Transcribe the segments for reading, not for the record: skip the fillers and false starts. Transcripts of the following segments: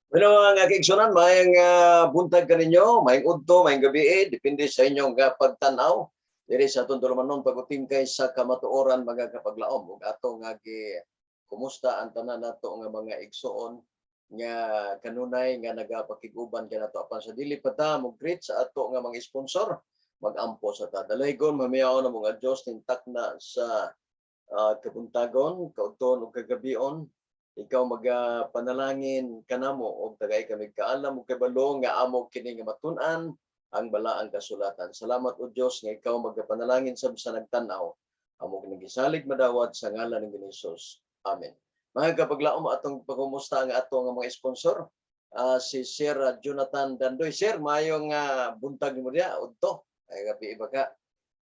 Bueno, mga kaigsunan, maayong buntag kaninyo, maayong udto, maayong gabi, eh, depende sa inyong pagtan-aw. Diri sa atong tulumanon pag-utingkay sa kamatuoran, mga kapaglaom, ug ato nga gi kumusta ang tanan nato nga mga igsuon nga kanunay nga nagapakig-uban kanato. Apan sa dili pa ta mo greet sa ato nga mga sponsor, magampo sa ta. Dalaygon, mamiyaw na mga Dios tintakna sa kabuntagon, kaudton ug kagabion, ikaw magapanalangin kanamo og tagay kami kaalam ug kabalo nga amo kini nga matun-an ang balaang kasulatan. Salamat, o Dios, nga ikaw magapanalangin sa nagtan-aw. Amo kini gisalig madawat sa ngalan ni Hesus. Amen. Mga kapaglaom, atong pagkumusta ang ato nga mga sponsor. Si Sir Jonathan Dandoy. Sir, maayong buntag nimo diya udto. Ay gabi iba ka.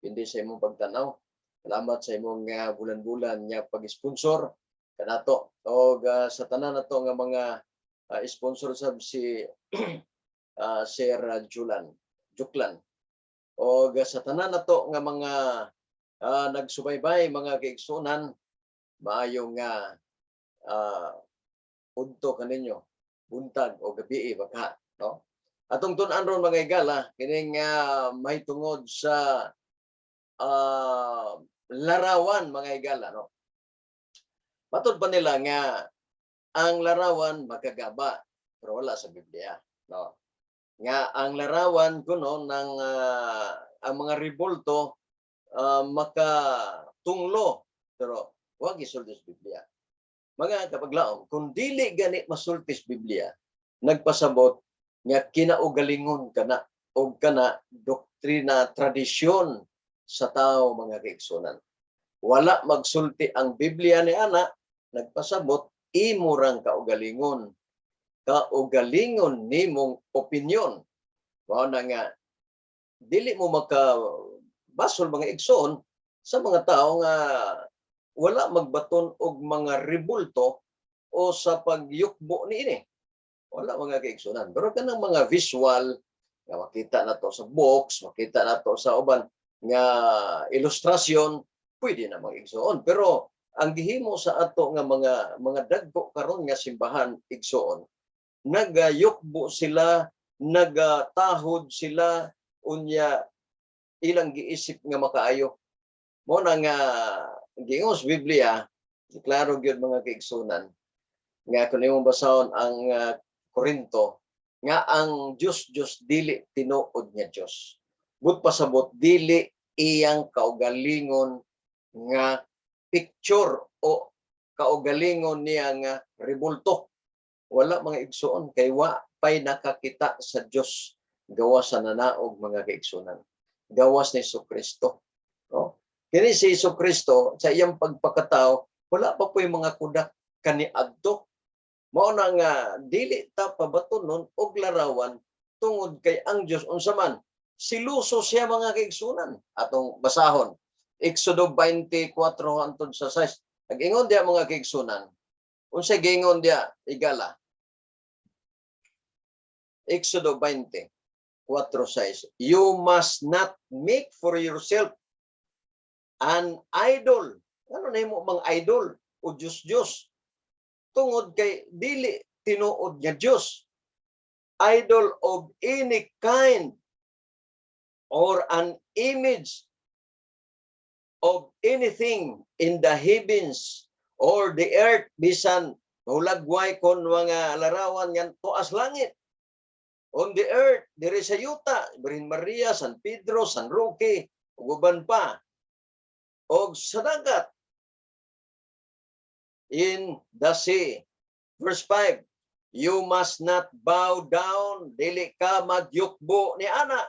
Hindi sa imong pagtan-aw. Salamat sa imong bulan-bulan nga pag-sponsor kanato og sa tanan nato nga mga sponsor sab, si Sir Julan Juklan, og sa tanan nato nga mga nagsubaybay, mga kaigsunan, maayong nga udto kaninyo, buntag o gabi baka, no? Atong tun-an ron, mga igala, kining mahitungod sa larawan, mga igala, no? Matod pa nila nga ang larawan makagaba, pero wala sa Biblia, no? Nga ang larawan kuno ng ang mga rebulto makatunglo, pero wa gisulti sa Biblia. Mga kapaglaom, kung dili gani masulti sa Biblia, nagpasabot nga kinaugalingon kana og kana doktrina, tradisyon sa tao, mga kaigsunan. Wala magsulti ang Biblia ni ana, nagpasabot imo rang kaugalingon. Kaugalingon nimong opinion. Mao na nga dili mo maka basol, mga igsoon, sa mga tao nga wala magbaton og mga rebulto o sa pagyukbo niini. Wala, mga kaigsunan. Pero kanang mga visual nga makita na to sa books, makita na to sa uban nga ilustrasyon, pwede na, mga igsoon. Pero ang gihimo sa ato nga mga dagko karon nga simbahan, igsoon, nagayukbo sila, nagatahod sila, unya ilang giisip nga makaayo. Mo na nga giingon sa Biblia, klaro gyud, mga kaigsunan, nga kung imong basahon ang Korinto, nga ang Dios Dios dili tinuod nga Dios. But pasabot dili iyang kaugalingon nga picture o kaugalingon niya nga rebulto. Wala, mga igsoon, kay wa pay nakakita sa Dios gawas sa nanaog, mga kaigsunan. Gawas ni Kristo. No? Kini si Hesus Kristo sa iyang pagpakatao, wala pa po'y mga kudak kaniadto. Mao na nga dili ta pabatonon og larawan tungod kay ang Dios unsa man, siluso siya, mga kaigsunan. Atong basahon. Exodo 24 hangtod sa 6. Nag-ingon diya, mga kaigsunan. Unsay giingon diya, igala? Exodo 20, 4:6. "You must not make for yourself an idol." Ano na mo mga idol o Diyos-Diyos? Tungod kay dili tinuod nga Diyos. "Idol of any kind or an image of anything in the heavens or the earth," bisan hulagway kon mga larawan nga tuas langit, "on the earth," diri sa yuta, Birhen Maria, San Pedro, San Roque, ug uban pa, og sa dagat, "in the sea." Verse 5, "You must not bow down," dili ka magyukbo ni ana,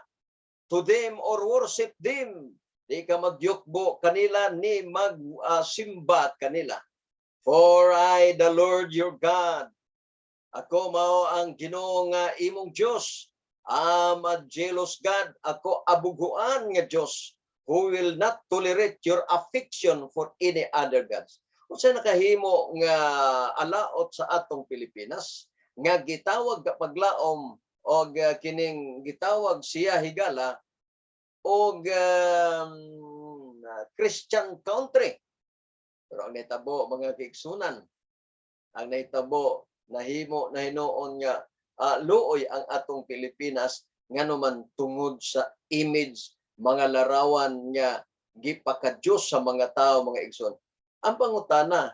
"to them or worship them." Di ka magyukbo kanila ni magsimba kanila. "For I, the Lord your God," ako mao ang Ginoo nga imong Dios, "I'm a jealous God," ako abughuan nga Dios, "who will not tolerate your affection for any other gods." Unsa nakahimo nga alaot sa atong Pilipinas nga gitawag kapaglaom og kining gitawag siya, higala, og Christian country? Pero ang nahitabo, mga kaigsunan, ang nahitabo, nahimo na hinuon nga luoy ang atong Pilipinas, ngano man tungod sa image, mga larawan nga gipaka-Diyos sa mga tao, mga igsoon. Ang pangutana,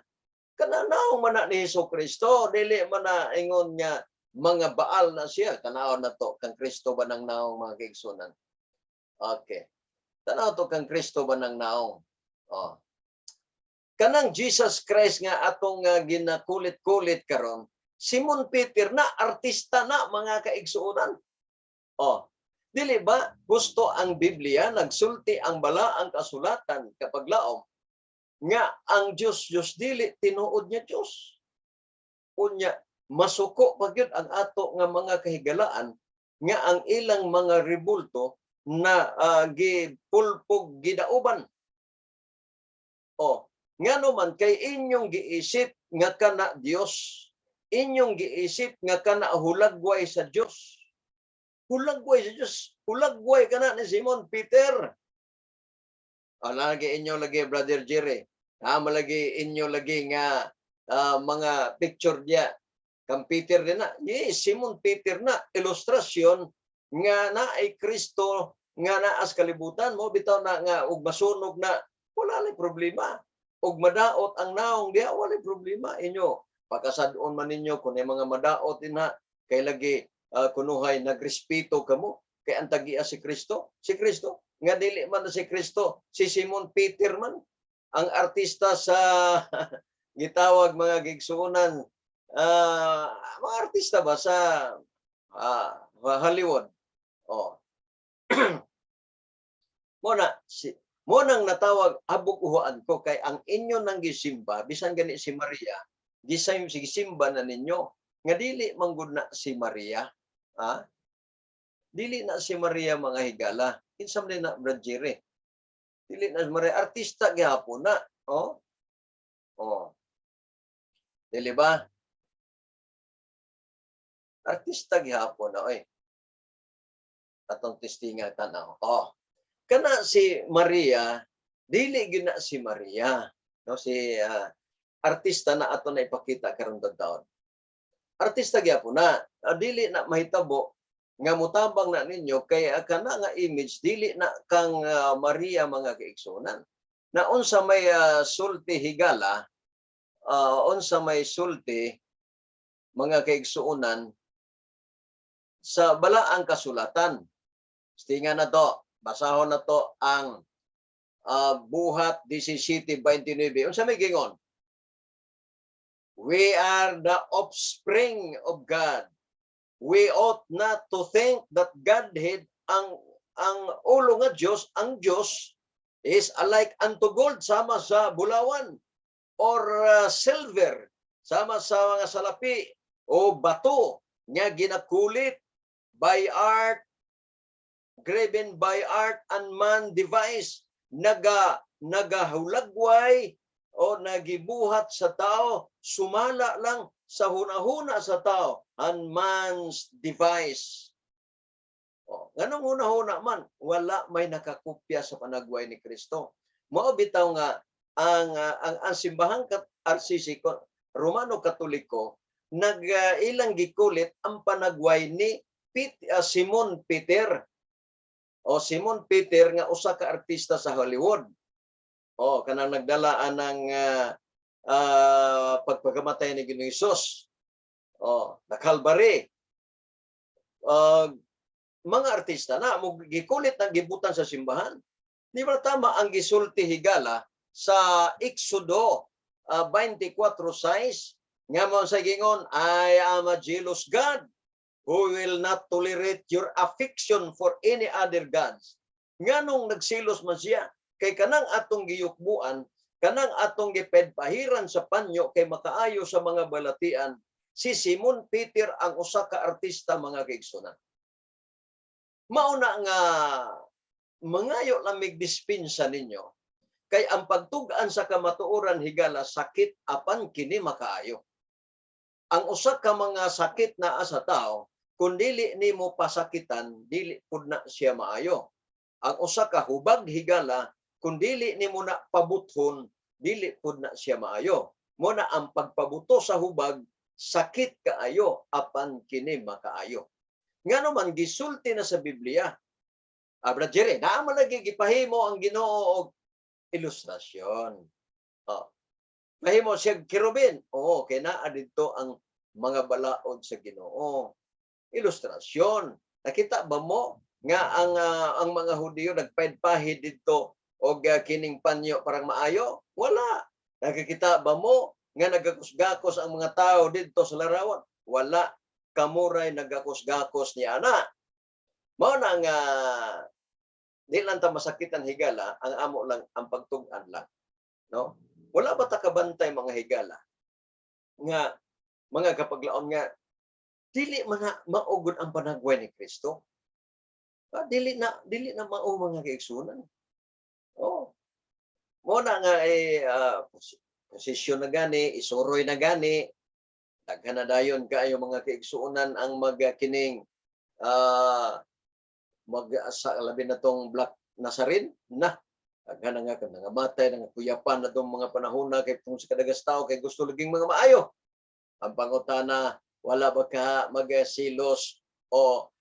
kana naong man na ni Hesus Kristo, dili man na ingon nga mga baal na siya. Tanaw na to kang Kristo ba ng naong, mga kaigsunan? Okay. Tanaw to kang Kristo ba ng naong? Oh. Kanang Jesus Christ nga atong ginakulit-kulit karon, Simon Peter na artista na, mga kaigsuonan. Oh. Dili ba gusto ang Biblia, nagsulti ang balaang kasulatan, kapaglaom, nga ang Dios Dios dili tinuod nga Dios? Unya masuko pa gyud ang ato nga mga kahigalaan nga ang ilang mga rebulto na gipulpog, gidauban. Oh, ngano man kay inyong giisip nga kana Dios, inyong giisip nga kana hulagway sa Dios. Hulagway sa Dios, hulagway kana ni Simon Peter. Ah, lagi inyo lagi, Brother Jerry. Ah, malagi inyo lagi nga mga picture diya. Kang Peter din na. Yes, Simon Peter na ilustrasyon nga naay Kristo nga naas kalibutan mo bitaw na nga og masunog na, wala lay problema. Og madaot ang naong diha, wala problema inyo. Pakasad-on man ninyo kung may mga madaot din na kay lagi kunuhay nagrespeto kamo kay ang tagia si Kristo. Si Kristo nga dili man na si Kristo, si Simon Peter man ang artista sa gitawag, mga gigsuonan, mga artista ba sa Hollywood. Oh. Mo na si mo nang natawag abog-uhaan ko kay ang inyo nang gisimba, bisan gani si Maria, gisay si gisimba na ninyo nga dili manggod na si Maria, ha? Dili na si Maria, mga higala. Kinsa man na, Brad Jerry? Dili na si Maria, artista gihapon na, oh. Oh. Dili ba? Artista gihapon na, oy. Atong testinga tanaw. Oh. Kana si Maria, dili gyud na si Maria. No, si artista na ato na ipakita karon taon. Artista gyapon na. Dili na mahitabo nga mutabang na ninyo kay kana nga image dili na kang Maria, mga kaigsunan. Na unsa may sulti, higala, unsa may sulti, mga kaigsuonan, sa balaang kasulatan? Tinga na to, basahon na to ang Buhat 17:29. Unsa may gingon? "We are the offspring of God. We ought not to think that Godhead," ang ulo nga Dios, ang Dios, "is alike unto gold," sama sa bulawan, "or silver," sama sa mga salapi o bato nga ginakulit, "by art graven by art and man device," nagahulagway o nagibuhat sa tao, sumala lang sa hunahuna sa tao, and man's device. O, nganong hunahuna man, wala may nakakopya sa panagway ni Kristo. Mao bitaw nga ang simbahang RCC ko, Romano Katoliko, nag ilang gikulit ang panagway ni Simon Peter. O Simon Peter nga usa ka artista sa Hollywood. O kanang nagdala anang pagpagamatay ni Ginoong Hesus. O, na Calvary. Mga artista na mo gikulit ang gibutan sa simbahan. Di ba tama ang gisulti, higala, sa Exodo 24:6 nga mo sa gingon, "I am a jealous God who will not tolerate your affection for any other gods"? Nganong nagsilos man siya? Kay kanang atong giyukbuan, kanang atong gipedpahiran sa panyo kay makaayo sa mga balatian, si Simon Peter ang usa ka artista, mga kaigsunan. Mao na nga mangayo lang mig dispensa ninyo kay ang pagtug-an sa kamatuoran, higala, sakit apan kini makaayo. Ang usa ka mga sakit naa sa tao, kung dili nimo pasakitan, dili pud na siya maayo. Ang usa ka hubag, higala, kung dili nimo na pabuthon, dili pud na siya maayo. Mo na ang pagpabuto sa hubag, sakit kaayo apan kini makaayo. Ngano man gisulti na sa Biblia. Ah, Brad Jerry, naa man lagi gipahimo ang Ginoo og ilustrasyon. Oh. Pahimo siya kerubin. Oo, kay naa didto ang mga balaod sa Ginoo. Ilustrasyon. Nakita ba mo nga ang mga Hudiyo nagpahid-pahid didto og kining panyo parang maayo? Wala. Nakikita ba mo nga nagakusgakos ang mga tao didto sa larawan? Wala. Kamuray nagakusgakos ni ana. Mao na nga di lang ta masakitan, higala, ang amo lang ang pagtug-an lang. No? Wala ba ta kabantay, mga higala, nga mga kapaglaom, nga dili man na maugod ang panagway ni Kristo? Ah, dili na mao, mga kaigsunan. Oh. Mo na nga eh, posisyon na gani, isuroy na gani, daghan na dayon kaayo, mga kaigsuonan, ang magkining mag sa labi na tong Black Nazarene na daghan na nga kan nangamatay, nangakuyapan na tong mga panahon na kay kung sa kadagas tao kay gusto laging mga maayo. Ang pangutana, wala ba ka magsilos o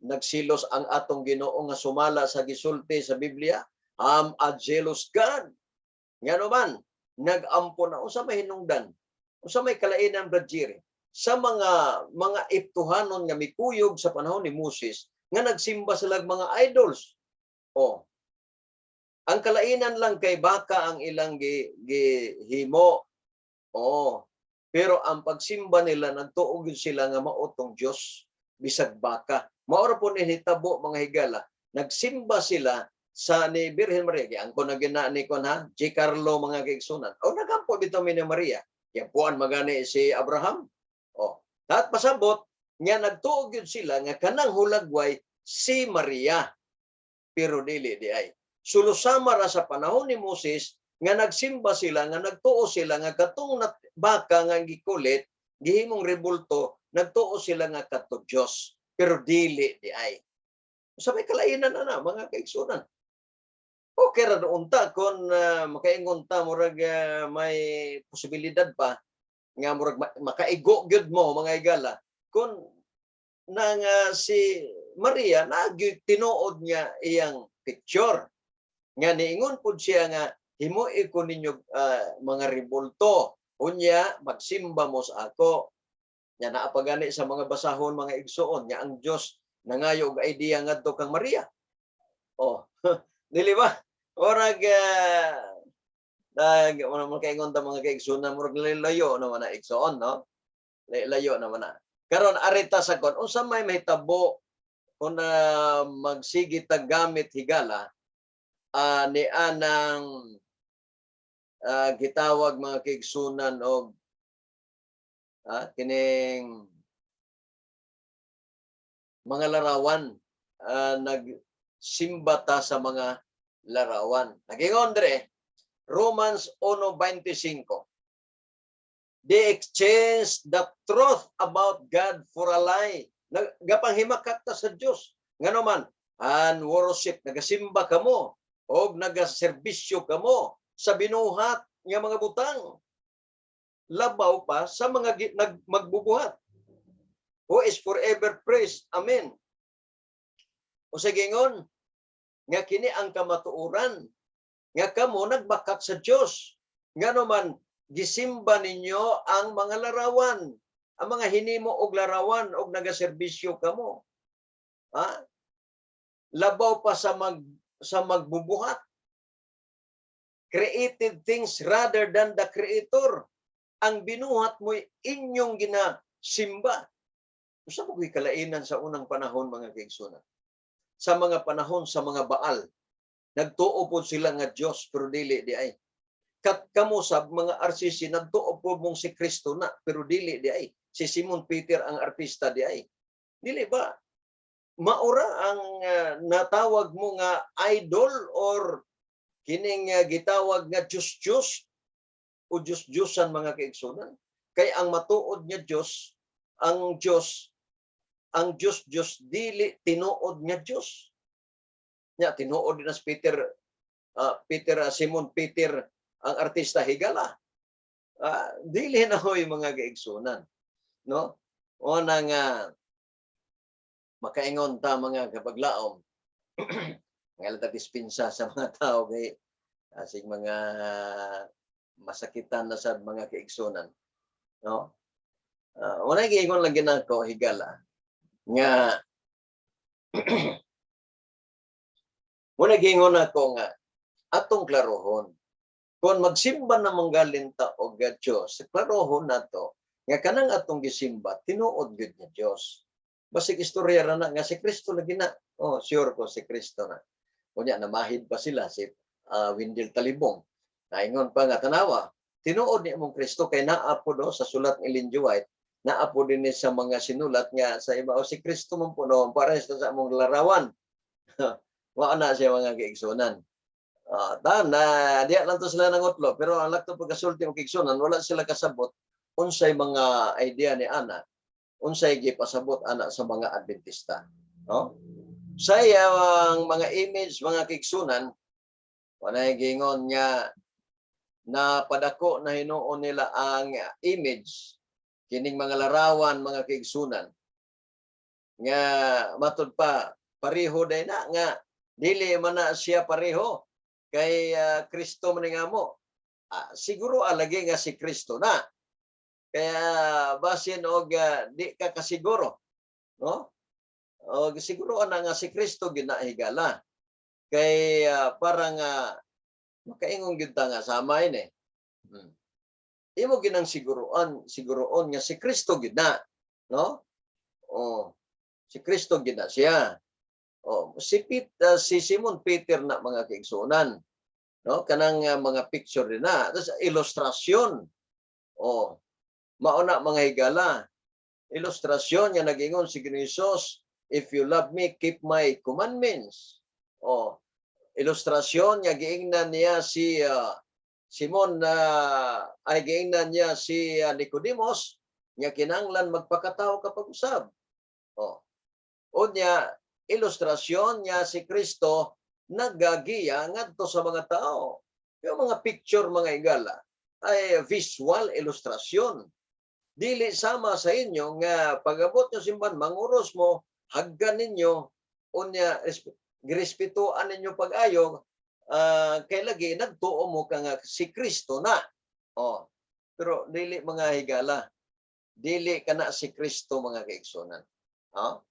nagsilos ang atong Ginoo nga sumala sa gisulti sa Biblia? "I'm a jealous God." Ngano man nagampo na, unsa may hinungdan, unsa may kalainan, Brad Jerry, sa mga Egyptohanon nga mikuyog sa panahon ni Moses nga nagsimba sila og mga idols? Oh. Ang kalainan lang kay baka ang ilang gihimo. Oh. Pero ang pagsimba nila, nagtuo gyud sila nga mao tong Dios bisag baka. Mao ra po ni hitabo, mga higala. Nagsimba sila sa ni Birhen Maria. Giangko na gina ni kon ha, G. Carlo, mga kaigsunan. O nagampo bitaw mi ni Maria. Giampuan magani si Abraham. Oh, at pasabot nga nagtuo gyud sila nga kanang hulagway si Maria. Pero dili di ay. Sulusama ra sa panahon ni Moses nga nagsimba sila, nga nagtuo sila nga katong baka nga gikulit, gihimong rebulto, nagtuo sila nga kato Dios. Pero dili di ay. Sa may kalainan na na, mga kaigsunan. Okay ra doon ta kung makaingon ta murag may posibilidad pa nga murag makaigo gyud mo, mga higala, kung na nga si Maria na tinuod niya iyang picture nga niingon pud siya nga himoi ko ninyo mga rebulto, unya magsimba mo sa ako. Nya naa pa gani sa mga basahon, mga igsuon, nga ang Dios nangayo og idea ngadto kang Maria. Oh, dili ba? Orag nag mo makaingon ta, mga kaigsuonan, murag layo naman na, igsuon, no? Layo naman na. Karon arita sa kon unsa may mahitabo kung magsige tag gamit, higala, ni anang gitawag, mga kaigsunan, og kining mga larawan, nagsimba ta sa mga larawan? Nagingon dire Romans 1:25. They exchange the truth about God for a lie. Gapanghimakak ta sa Dios. Ngano man, and worship, nagasimba kamo og nagaserbisyo kamo sa binuhat nga mga butang, labaw pa sa mga magbubuhat, who is forever praised. Amen. O sa gingon, nga kini ang kamatuoran, nga kamo nagbakak sa Dios. Ngano man gisimba ninyo ang mga larawan, ang mga hinimo og larawan og nagaserbisyo kamo. Ha? Labaw pa sa magbubuhat. Created things rather than the creator. Ang binuhat mo'y inyong ginasimba. Usa mo ko'y kalainan sa unang panahon, mga kaigsunan? Sa mga panahon sa mga Baal, nagtuo po sila nga Diyos pero dili di ay. Kat kamo sa mga RCC, nagtuo po mong si Kristo na pero dili di ay. Si Simon Peter ang artista di ay. Dili ba? Maura ang natawag mo nga idol or kining gitawag nga Diyos Diyos o Diyos Diyosan, mga kaigsunan. Kay ang matuod nga Diyos, ang Diyos, ang Diyos Diyos dili tinuod nga Diyos. Nya tinuod din na si Peter Peter Simon Peter ang artista, higala. Dili na hoy, mga kaigsunan. No? O na nga makaingon ta, mga kapaglaom, nga ta dispensa sa mga tao kay asig mga masakitan na sad, mga kaigsunan, no? Wala giingon lang ginako, higala, nga wala giingon ako nga atong klarohon kung magsimba na manggalin ta og Dios, klarohon nato nga kanang atong gisimba tinuod gyud nga Dios. Basig istorya ra na nga si Kristo lagi na. Oh, sure ko si Kristo na. Unya namahid pa sila si Wendell Talibong. Naingon pa nga tanawa, tinuod ni among Kristo kay naa po do sa sulat ni Ellen G. White, naa po din ni sa mga sinulat nga sa iba o si Kristo man po no, para sa among larawan. Wa na siya, mga kaigsunan. Ta na diya lang to sila nangutlo, pero ang lakto pagkasulti og kaigsunan, wala sila kasabot unsay mga idea ni ana, unsay gipasabot ana sa mga Adventista, no? Sa ang mga image, mga kaigsunan, walay gingon nga napadako na hinuon nila ang image kining mga larawan, mga kaigsunan, nga matud pa pareho day na nga dili man na siya pareho kay Kristo man nga mo. Siguro alagi nga si Kristo na kaya basin og di ka kasiguro, no? Og siguro ana nga si Kristo ginahigala kay parang makaingon gyud ta nga sama ini. Imo ginang siguroon, siguroon nga si Kristo gid na, no? Oh, si Kristo gid na siya. Oh, si Simon Peter na, mga kaigsuonan, no? Kanang mga picture din na, tapos ilustrasyon. Oh, mauna, mga higala. Ilustrasyon nga nagingon si Ginoong Hesus, "If you love me, keep my commandments." Oh, ilustrasyon nga giingnan niya si Simon na ay giingnan niya si Nicodemus nga kinahanglan magpakatao kapag usab. Oh. Unya, ilustrasyon niya si Kristo nagagiya ngadto sa mga tao. Yung mga picture, mga igala, ay visual ilustrasyon. Dili sama sa inyo nga pag-abot nyo simbahan, manguros mo, haggan ninyo, unya girespetuan ninyo pag-ayo, kay lagi nagtuo mo ka nga si Kristo na. Oh. Pero dili, mga higala. Dili kana si Kristo, mga kaigsunan. Oh?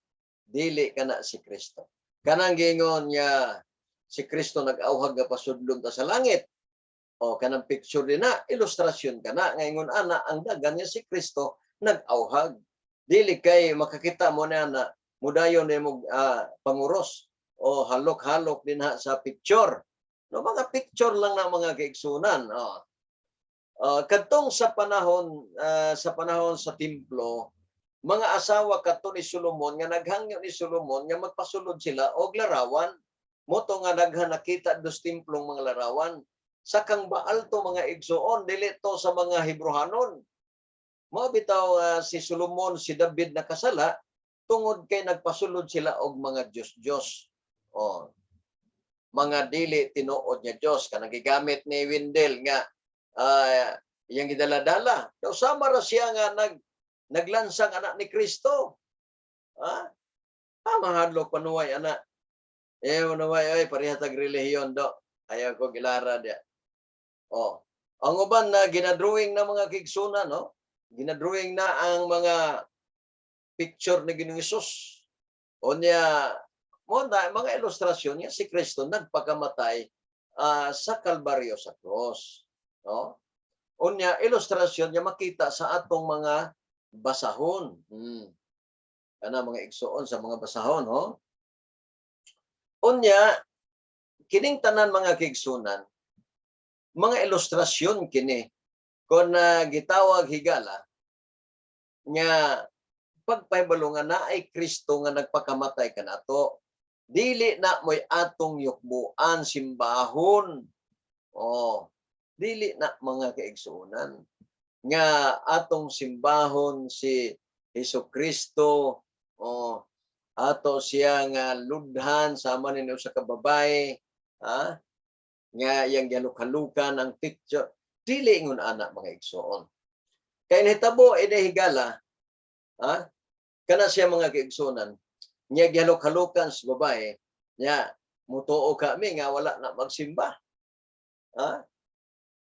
Dili kana si Kristo. Kanang gingon niya si Kristo nag-awhag nga pasudlon ta sa langit. O kanang picture din na, ilustrasyon ka na. Ngayon ana, ang dagan niya si Kristo nag-awhag. Dili kay makakita mo na na mudayon nimo panguros o halok-halok din ha sa picture. No, mga picture lang na, mga kaigsunan. Oh. Kadtong sa panahon sa templo, mga asawa kadto ni Solomon nga naghangyo ni Solomon nga magpasulod sila og larawan. Mao to nga daghan nakita dos templong mga larawan. Sa kang Baal to, mga igsuon, dili to sa mga Hebrohanon. Mao bitaw si Solomon, si David nakasala tungod kay nagpasulod sila og mga Diyos-Diyos. Oh. Mga dili tinuod nga Diyos kanang gigamit ni Wendell nga iyang gidala-dala. Daw sama ra siya nga naglansang anak ni Kristo. Ha? Ah, mahadlok panuway ana. Eh, panuway ay pareha tag relihiyon do. Ayaw ko gilara dia. Oh. Ang uban na ginadrawing na, mga kaigsunan, no? Ginadrawing na ang mga picture ni Ginoong Hesus. O niya, mo na mga ilustrasyon niya si Kristo nagpakamatay sa Kalbaryo, sa cross, no? Unya, ilustrasyon niya makita sa atong mga basahon. Kana mga igsuon sa mga basahon, ho? Unya, kining tanan, mga kaigsunan, mga ilustrasyon kini kon na gitawag, higala, nga pagpahibalo nga naay Kristo nga nagpakamatay kanato. Dili na mo'y atong yukbuan, simbahon. Oh, dili na, mga kaigsuonan, nga atong simbahon si Hesus Kristo o ato siya nga ludhan sama ni usa ka babae, ha, nga iyang gihaluk-halukan ang picture. Dili ingon ana, mga igsoon, kay nahitabo ini, higala, ha, kana siya, mga kaigsuonan, nga gihaluk-halukan sa babae nya. Mutuo kami nga wala na magsimba, ha.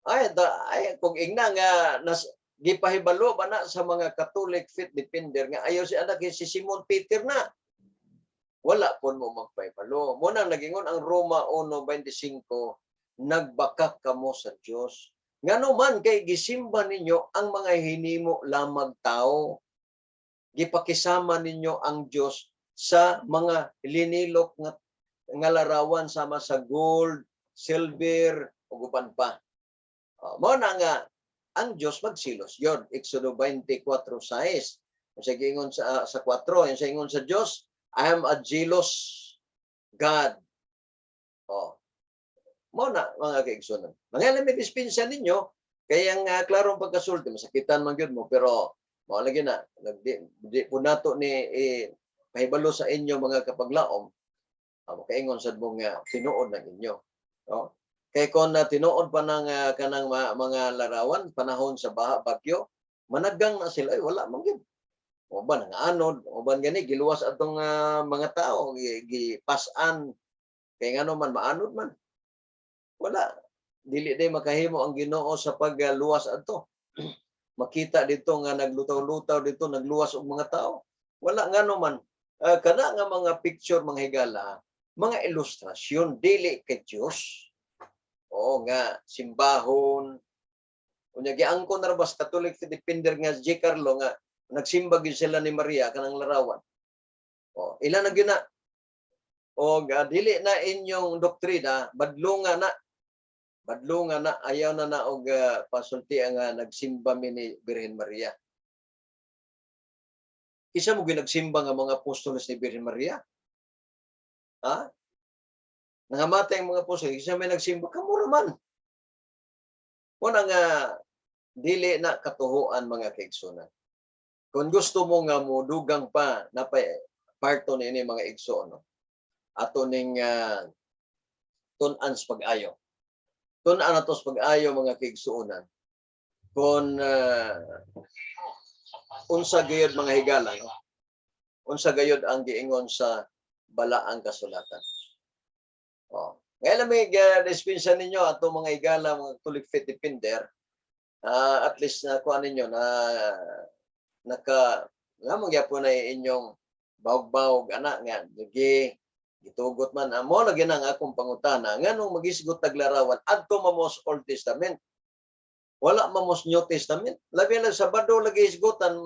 Ay da, ay kung ingna nga nas gipahibalo ba na sa mga Catholic faith defender nga ayaw si anak si Simon Peter na wala pon mo magpahibalo mo nang nagingon ang Roma 1:25, nagbakak kamo sa Dios. Ngano man kay gisimba ninyo ang mga hinimo lamag tao, gipakisama ninyo ang Dios sa mga linilok nga larawan sama sa gold, silver ug uban pa. Mo na nga ang Dios magsilos yon. Exodo 24:6. Kung sa giingon sa 4, yung sa ingon sa Dios, "I am a jealous God." Oh. Mo na, mga kaigsunan. Mga may dispensa ninyo kay ang klarong pagkasulti, masakitan man gyud mo, pero mao lagi na di po nato ni eh, pahibalo sa inyo, mga kapaglaom, makaingon sad mo nga tinuod ng inyo. No? Kay kon na tinuod pa ng kanang mga larawan panahon sa baha, bagyo, managang na sila ay wala man gyud. O ba nangaanod, o ba gani giluwas atong mga tao, gipas-an kay ngano man maanod man. Wala, dili day makahimo ang Ginoo sa pagluwas adto. Makita dito nga naglutaw-lutaw dito, nagluwas og mga tao. Wala, ngano man kana nga mga picture, mga higala, mga ilustrasyon, dili kay Dios. Oo nga simbahon. Unya giangkon na ra bas Catholic defender nga J. Carlo nga nagsimba gyud sila ni Maria kanang larawan. O ila na gyud na. O dili na inyong doktrina, badlonga na. Badlonga na, ayaw na na og pasulti nga nagsimba mi ni Birhen Maria. Isa mo ginagsimba nga mga apostoles ni Birhen Maria? Ha? Nangamatay ang mga apostoles, isa may nagsimba, kamura man. Muna nga dili na katuhuan, mga kaigsunan. Kung gusto mo nga mo dugang pa napay parto ni mga igsoon, no? Ato ning tun-an sa pag-ayo. Tun-an nato sa pag-ayo, mga kaigsuonan. Kung unsa gayud, mga higala, no? Unsa gayud ang giingon sa balaang kasulatan. Oh. Ngayon may dispensa ninyo ato, mga higala, mga Catholic faith defender, at least na kuha ninyo na naka nga magyapon na inyong bawg-bawg ana nga gi gitugot man amo lagi na ang akong pangutana, nganong magisgot tag larawan adto mamos Old Testament, wala mamos New Testament? Labi lang Sabado lagi isgutan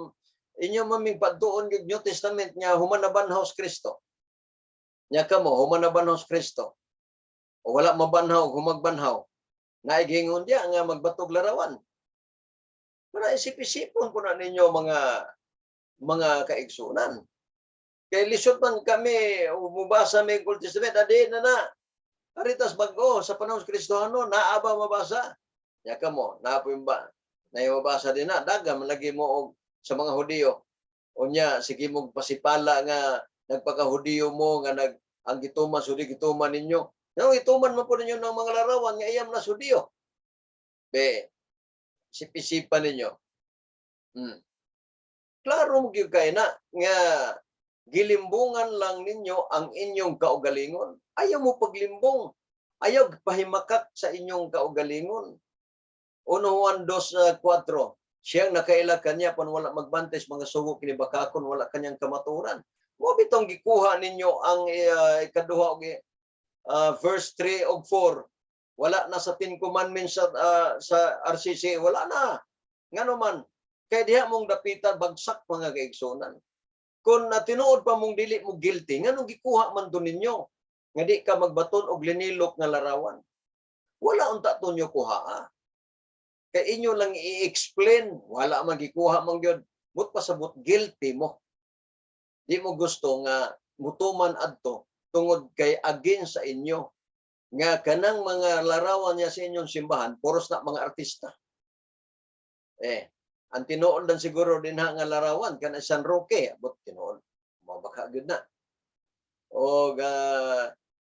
inyo maming padtuon gyud New Testament nga human na banhaw si Kristo. Nya kamo, human na banhaw si Kristo o wala mabanhaw, humagbanhaw, naigingon diya nga magbatog larawan? Para isip-isipon po na ninyo, mga kaigsunan. Kay lisod man kami, mubasa may Old Testament, adi na na. Aritas bago sa panahon sa Kristohano, naa ba mabasa? Ya kamo, naa po yung ba? Na mabasa din na, daga man lagi mo og sa mga Hudiyo. Unya, sige mo pasipala nga nagpaka-Hudiyo mo nga nag ang gituman sudi gituman ninyo. Nga gituman man po ninyo ng mga larawan nga iyam na Hudiyo. Be, isip-isipan ninyo. Klaro mo gyud kay na nga gilimbungan lang ninyo ang inyong kaugalingon. Ayaw mo paglimbong. Ayaw pahimakak sa inyong kaugalingon. 1 Juan 2:4. Siyang nakaila kanya pan wala magbantay sa mga sugo, kini bakakon, wala kanyang kamaturan. Mo bitong gikuha ninyo ang ikaduha og verse 3 og 4. Wala na sa Ten Commandments sa RCC, wala na. Ngano man kay diha mong dapitan bagsak, mga kaigsunan. Kung na tinuod pa mong dili mo guilty, nganong gikuha man to ninyo nga di ka magbaton og linilok nga larawan? Wala unta to nyo kuha. Ah. Kay inyo lang i-explain, wala man gikuha man gyud. But pasabot guilty mo. Di mo gusto nga mutuman adto tungod kay against sa inyo nga kanang mga larawan niya sa inyong simbahan, puros na mga artista. Eh, ang tinuod lang siguro din ha nga larawan kana San Roque, abot tinuod. Mabaka gyud na. O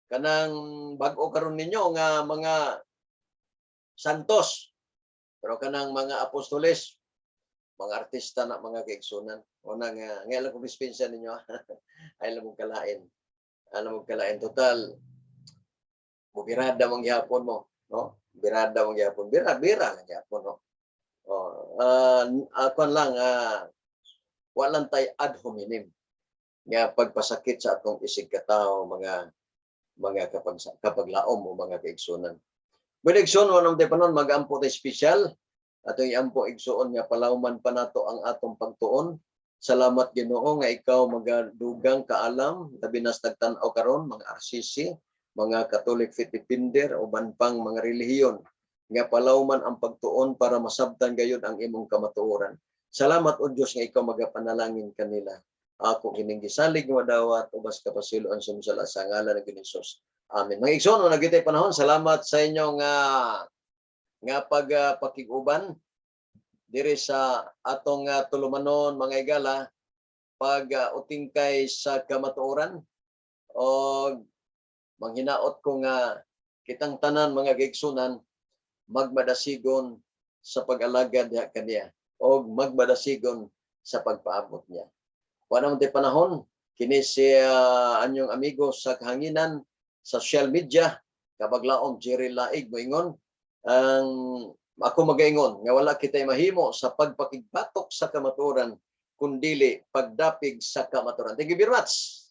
kanang bag-o karon ninyo nga mga santos, pero kanang mga apostoles, mga artista na, mga kaigsunan. Una nga nga lang kong dispensa ninyo. Ay lang mong kalain. Alam mong kalain total. Mubirada mong gihapon mo, no? Birada mong gihapon. Bira bira lang gihapon, no? Oh, kuan lang, walang tay ad hominem nga pagpasakit sa atong isig katawo, mga kapaglaom o mga kaigsunan. Bueno, igsoon, wa naman tay panon, mag-ampo tay espesyal. Atong iampo, igsoon, nga palawman pa nato ang atong pagtuon. Salamat, Ginoo, nga ikaw magadugang kaalam labi na sa tagtan-aw karon mga RCC, mga Catholic Faith Defender o pang mga relihiyon nga palawman ang pagtuon para masabtan gayud ang imong kamatuoran. Salamat, o Dios, nga ikaw magapanalangin kanila. Ako kining gisalig nga dawat ubas kapasiloan sumsala sa ngalan ng Hesus. Amen. Mga igsoon, na gitay panahon, salamat sa inyong nga pag pakig-uban diri sa atong tulumanon, mga igala, pag utingkay sa kamatuoran, o manghinaot ko nga kitang tanan, mga kaigsunan, magmadasigon sa pag-alagad diha kaniya o magmadasigon sa pagpaabot niya. Wala man tay panahon, kini si anyong amigo sa kahanginan sa social media, kabaglaom Jerry Laig, moingon ang ako magaingon nga wala kitay mahimo sa pagpakigbatok sa kamatuoran kundili pagdapig sa kamatuoran. Thank you very much.